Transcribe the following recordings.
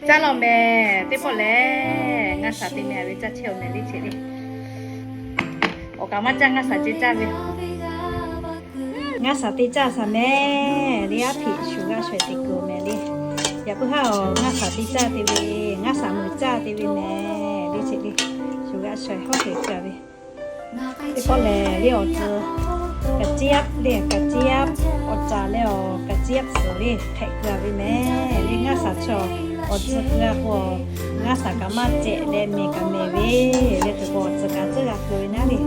Caˇ law mehˍ teˇ pawˆ lehˬ, ngaˇ shaˍ te mehˍ ve caˇ chehˇ-oˬ mehˍ le cheꞈ le. Awˬ kaꞈ maˇ caˇ, ngaˇ shaˍ ce caˇ ve. Ngaˇ shaˍ te caˇ shaˍ mehˍ le, aˉ hpeꞈ shuˍ g'aˇ shawehˍ te kuiˬ mehˍ le. Yaꞈ puiˉ haˉ awˬ ngaˇ shaˍ te caˇ te ve, ngaˇ shaˍ meuˍ caˇ te ve mehˍ le cheꞈ le. Shuˍ g'aˇ shawehˍ hawˉ hk'e kuiˬ ve. Teˇ pawˆ lehˬ le awˬ tcuh กระเจี๊ยบ le, กระเจี๊ยบ awˬ caˍ leh awˬ กระเจี๊ยบ suhˍ le hpehꞈ kuiˬ ve mehˍ le. Ngaˇ shaˍ chaw awˬ tcuh kuiˬ g'a k'o, ngaˇ shaˍ kaꞈ maˇ cehꞈ leh mehˍ kaꞈ mehˍ ve le, hk'e k'o awˬ tcuh kaꞈ tcuhˉ g'a kuiˬ ve naˉ le.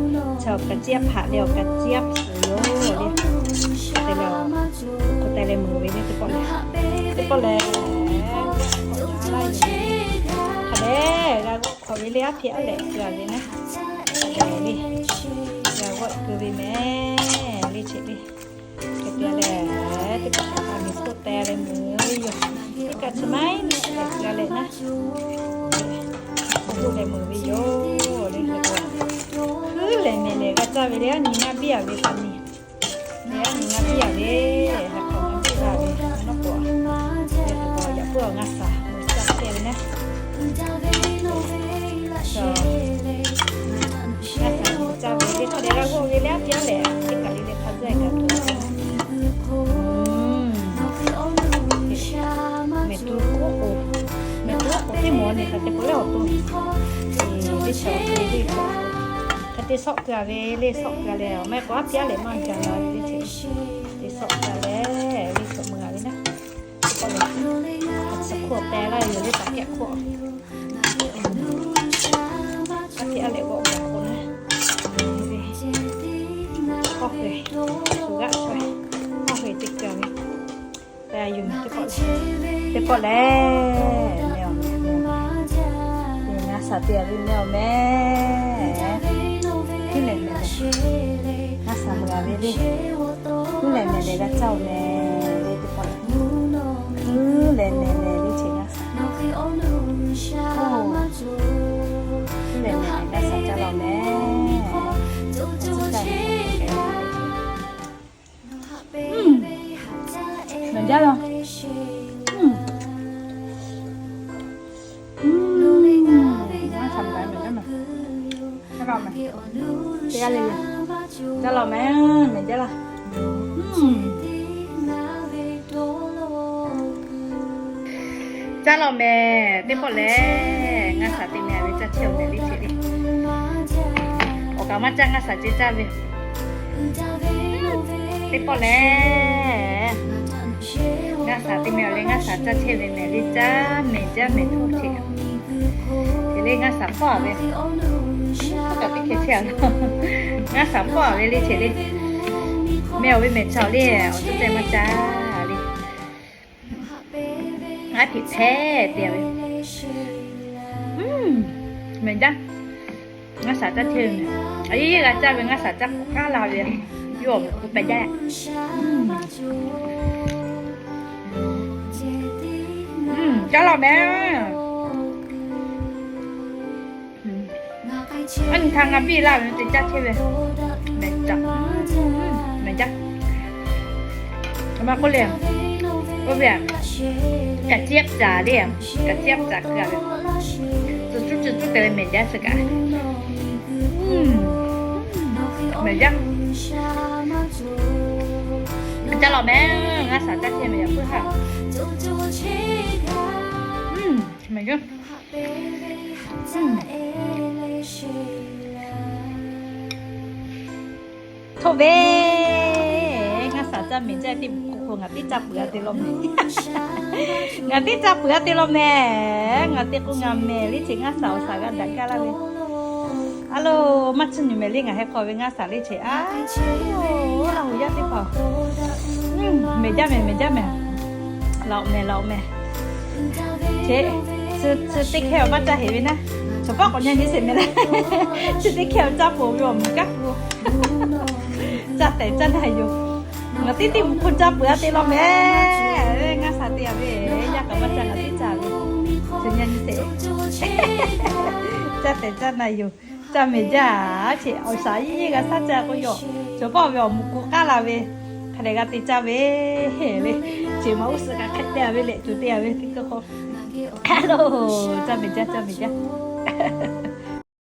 Chaw กระเจี๊ยบ hpaꞈ leh awˬ กระเจี๊ยบ suhˍ yoˬ le. Te leh awˬ hk'aw te leh meuˍ ve le teˇ pawˆ lehˬ. Teˇ pawˆ lehˬ, hk'aˬ lehˬ g'a g'awˆ hk'awꞈ ve le, aˉ hpeꞈ aˉ lehꞈ kuiˬ ve naˉ. Le, g'a g'awˆ kuiˬ ve mehˍ le cheꞈ le. Hk'e te leh, teˇ pawˆ kaꞈ miˬ hk'oˆ te leh meuˍ ve yoˬ. Teˇ kaꞈ chi maiˉ naˉ lehꞈ g'a leh naˉ, hk'oˆ leh meuˍ ve yoˬ le. Hk'e te leh, huˉ lehˬ mehˍ lehˬ g'a caˇ ve le, aˉ nyi ngaˇ biˇ a ve pa miˬ. Leh aˉ nyi ngaˇ biˇ a ve, ha k'aw ngaˇ biˇ g'a ve, nawˬ k'o, yaꞈ puiˉ awˬ ngaˇ shaˍ meuˍ caˇ chehˇ ve naˉ. Ngaˇ shaˍ meuˍ caˇ ve le, hk'a dehꞈ g'a g'awˆ ve le, aˉ hpeꞈ aˉ lehꞈ teˇ kaꞈ le leh hk'a zuhˇ kaꞈ tuˬ. Mehˍ tuˬ k'oˆ k'o, mehˍ tuˬ k'oˆ k'o teˇ mawˬ neˬ hk'aˬ te k'o leh awˬ to, teˇ chaw le le k'o, hk'e te shawˆ kuiˬ ve le, shawˆ kuiˬ leh awˬ mehˆ k'o aˉ hpeꞈ aˉ lehꞈ maˇ gaˬ la ve le cheꞈ. Te shawˆ kuiˬ leh le chaw meuˍ a ve naˉ. Teˇ pawˆ lehˬ, a tcuh hk'oˆ te laˇ ve yoˬ le, taꞈ kehˆ hk'oˆ. Aˉ hpeꞈ aˉ lehꞈ g'awˆ g'a k'o naˉ, hawˉ hk'e, shuˍ g'aˇ shawehˍ, hawˉ hk'e teˇ kuiˬ ve. Te yuˬ mehˍ teˇ pawˆ lehˬ, teˇ pawˆ lehˬ, meh awˬ meh, ngaˇ shaˍ te a ve meh awˬ meh. Huˉ lehˬ mehˍ lehˬ, ngaˇ shaˍ meuˍ a ve le. Huˉ lehˬ mehˍ lehˬ g'a caˇ awˬ meh le teˇ pawˆ lehˬ. Huˉ lehˬ mehˍ lehˬ le cheꞈ ngaˇ shaˍ. Huˉ lehˬ mehˍ lehˬ ngaˇ shaˍ caˇ law meh. Mehˍ jaˇ law. Ngaˇ shaˍ mehˍ jaˇ mehˍ. Caˇ law mehˍ. Teˇ g'aˇ le le. Caˇ law mehˍ, mehˍ jaˇ laˇ. Caˇ law mehˍ teˇ pawˆ lehˬ, ngaˇ shaˍ te mehˍ ve caˇ chehˇ awˬ mehˍ le cheꞈ le. Awˬ kaꞈ maˇ caˇ, ngaˇ shaˍ ce caˇ ve. Teˇ pawˆ lehˬ, ngaˇ shaˍ te mehˍ awˬ leh ngaˇ shaˍ caˇ chehˇ ve mehˍ le, caˇ mehˍ jaˇ mehˍ htoˇ cheꞈ. Te le ngaˇ shaˍ hpawˇ a ve, hk'aˬ teˇ hkeh chehˇ a. Ngaˇ shaˍ hpawˇ a ve le cheꞈ le. Meh awˬ ve mehˍ chaw le, awˬ ceuˬ ceh maˇ caˇ le. Aˉ hpeꞈ hpehˇ te ve. Mehˍ jaˇ. Ngaˇ shaˍ caˇ chehˇ ve mehˍ. A yeˇ yeˇ g'a caˇ ve ngaˇ shaˍ caˇ k'awꞈ k'aˉ la ve. Yawˇ awˬ mehˍ k'oˆ pehꞈ jaˇ. Caˇ law mehˍ. Aˉ nyi htaˇ ngaˇ biˇ laˇ ve te caˇ chehˇ ve. Mehˍ caˇ. Mehˍ jaˇ. A ma k'oˆ le, oˇ ve a, กระเจี๊ยบจ๋า le, กระเจี๊ยบจ๋า kuiˬ a ve. Tcuh cuˇ tcuh cuˇ te ve mehˍ jaˇ suh kaꞈ. Mehˍ jaˇ. Caˇ law mehˍ, ngaˇ shaˍ caˇ chehˇ mehˍ yaꞈ puiˉ haˉ. Mehˍ jaˇ. Htoˆ ve, ngaˇ shaˍ caˇ mehˍ jaˇ. Teˇ k'o k'o ngaˬ teˇ caˇ peuˬ a te law mehˍ. Ngaˬ teˇ caˇ peuˬ a te law mehˍ. Ngaˬ te k'o ngaˬ mehˍ le cheꞈ ngaˇ shaˍ awˬ shaˍ g'a daꞈ gaˇ laˇ ve. A lo, maˇ tsuhˇ nyi mehˍ le ngaˬ heh hk'aw ve ngaˇ shaˍ le cheꞈ a. Laˇ hu yaˇ teˇ hpaˍ, mehˍ jaˇ mehˍ, mehˍ jaˇ mehˍ. Laꞈ mehˍ, laꞈ mehˍ. Cheꞈ, chi teˇ hkehˇ awˬ maˇ caˇ heˍ ve naˉ. Chaw paˉ k'awꞈ nyi nyi sheˍ mehˍ le. Chi teˇ hkehˇ awˬ caˇ peuˬ ve awˬ mvuhˇ kaˉ k'o, caˇ tehˬ caˇ na yoˬ. Ngaˬ teˇ teˇ mvuhˇ hk'oˆ caˇ peuˬ a te law mehˍ. Ngaˇ shaˍ te a ve, yaˇ kaꞈ maˇ caˇ, ngaˬ teˇ caˇ ve. Chi nyi nyi sheˍ. Caˇ tehˬ caˇ na yoˬ. Caˇ mehˍ jaˇ cheꞈ, awˬ shaˍ yeˇ yeˇ g'a shaˉ caˇ k'o yoˬ. Chaw paˉ ve awˬ mvuhˇ k'oˆ k'aˉ la ve, hk'a dehꞈ g'a te caˇ ve le. Teˇ maˬ uˉ suhˍ kaꞈ hk'e te a ve leh, tuˬ te a ve teˇ kawˇ k'o, a lo, caˇ mehˍ jaˇ, caˇ mehˍ jaˇ.